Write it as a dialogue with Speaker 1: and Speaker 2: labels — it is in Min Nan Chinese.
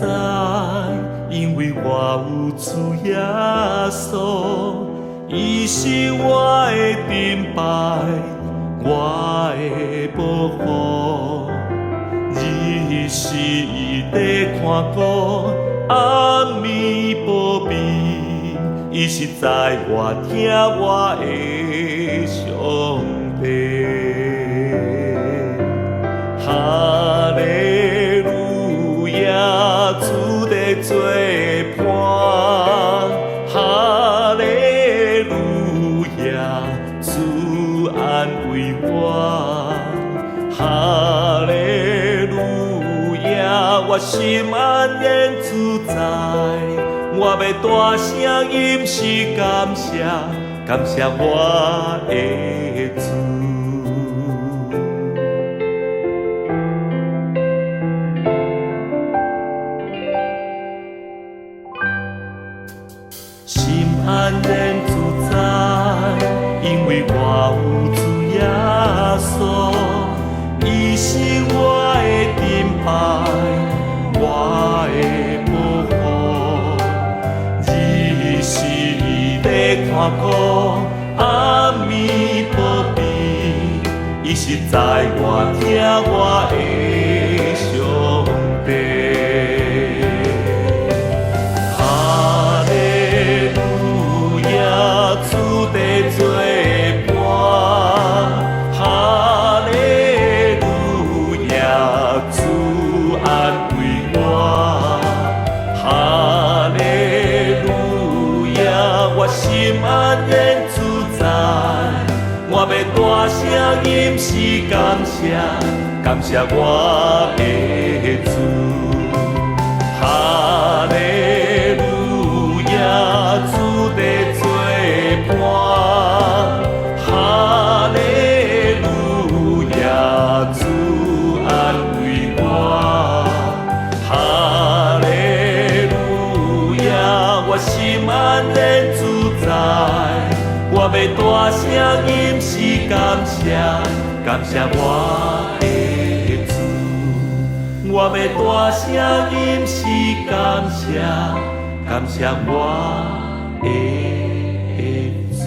Speaker 1: 在，因為我有主耶穌，伊是我的盾牌，我的保護。日時伊在看顧，暗暝保庇，伊是知我疼我的上帝。哈利路亞，主在做伴。哈利路亞，主安慰我。哈利路亞，我心安然自在。我欲大聲吟詩感謝，感謝我的主。心安然自在，因為我有主耶穌，伊是我的盾牌，我的保護。日時伊在看顧，暗暝保庇，伊是知我疼我的上帝。哈利路亞，主在做伴。哈利路亞，主安慰我。哈利路亞，我心安然自在。我欲大聲吟詩感謝，感謝我的主。哈利路亞，主在做伴。哈利路亞，主安慰我。哈利路亞，我心安然自在。我欲大聲吟詩感謝，感謝我的主。我欲大聲吟詩感謝，感謝我的主。